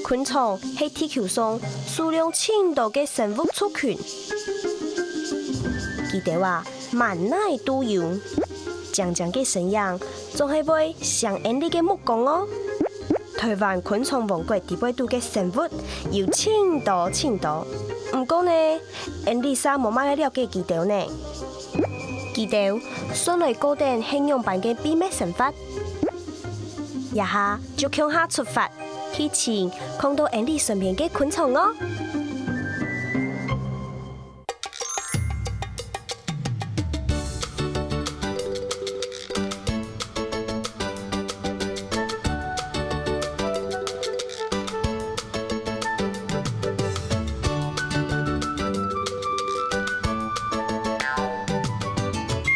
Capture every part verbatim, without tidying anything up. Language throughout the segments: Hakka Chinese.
昆蟲係地球上數量盡多个生物族群。佢兜啊，滿哪都有。靚靚个身影，總係會吸引𫣆俚个目光哦。臺灣昆蟲王國裡背肚个生物有盡多盡多，毋過呢，𫣆俚嗄無麼个了解佢兜呢。佢兜算來過等係仰般个祕密生活？這下就共下出發，去尋囥到𫣆俚身邊个昆蟲哦！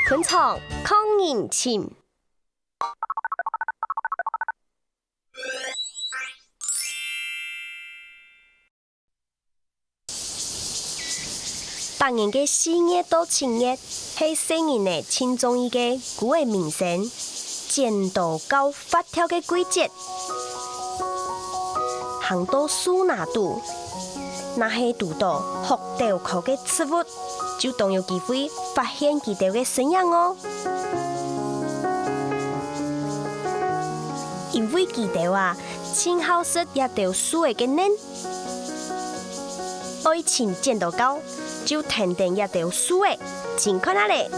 昆蟲，囥人尋。 逐年个四月到七月，係細人仔盡中意个古仔明星，剪刀鷁發跳个季節。行到樹林肚，若係堵著學斗科个植物，就當有機會發現佢兜个身影哦。因為佢兜啊，盡好食這兜樹仔个梗。 愛尋剪刀鷁，就跈等這兜樹仔，尋看啊咧。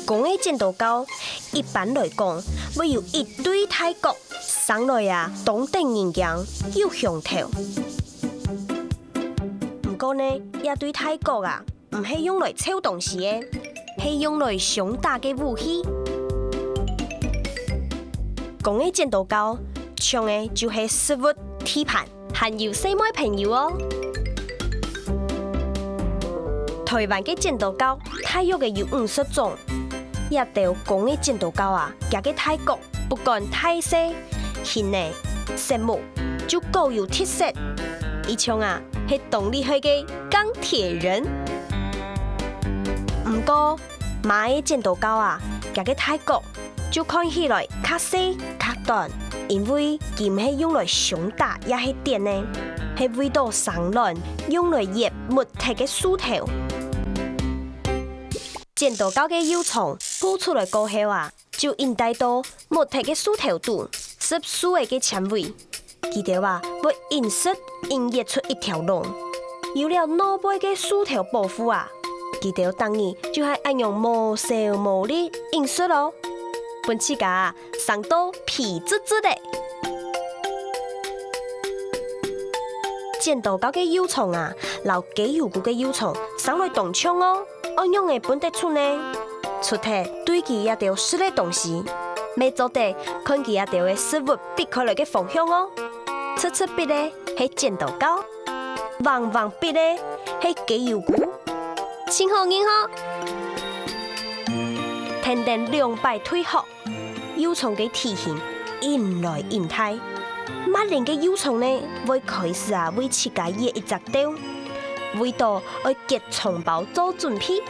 公个剪刀鷁，一般來講，會有一對大角，生來啊，當得人驚，又雄頭。毋過呢，這對大角啊， 毋係用來湊東西个，係用來相打个武器。公个剪刀鷁，搶个就係食物、地盤，還有細妹朋友哦。臺灣个剪刀鷁，大約个有五十種。這兜公个剪刀鷁啊，厥个大角 不管大細、形仔、色目，就各有特色。一像啊，係當厲害个鋼鐵人。毋過，媽个剪刀鷁啊，厥个大角就看起來較細、較短，因為佢毋係用來相打也係點个，係為著生卵，用來擛密忒个樹頭。剪刀鷁个幼蟲孵出來過後啊， 就緊戴到密忒个樹頭肚，食樹仔个纖維。佢兜啊，會緊食緊擛出一條龍。有了外背个樹頭保護啊，佢兜逐日就係恁樣無愁無慮緊食囉，分自家啊，生到肥卒卒仔。剪刀鷁个幼蟲啊，摎雞油菇个幼蟲生來當像哦。 愛仰仔分得出呢？除忒對佢這兜食个東西，乜做得看佢這兜个食物擘開來个方向哦。直直擘个係剪刀鷁，橫橫擘个係雞油菇，盡好認吼。跈等兩擺退學， 幼蟲个體型緊來緊大。末輪个幼蟲呢，會開始啊，為自家擛一隻竇，為著愛結蟲胞做準備。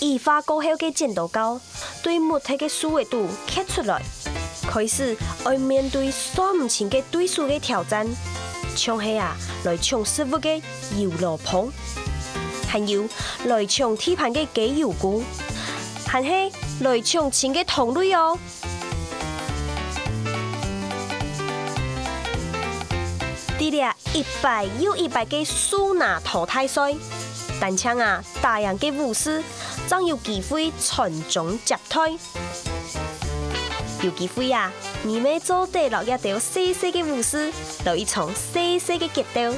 羽化過後个剪刀鷁，對密忒个樹仔肚蹶出來，開始愛面對算毋清个對手个挑戰，像係啊，來搶食物个 油蘿蔔，還有來搶地盤个雞油菇，還係來搶親个同類哦。在這一擺又一擺个樹林淘汰賽，單淨啊打贏个武士，正有機會傳宗接代。 有機會啊，你乜做得摎這兜細細个武士來一場細細个決鬥，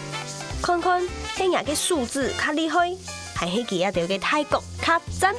看看係若个手指較厲害，還係佢這兜个大角較讚。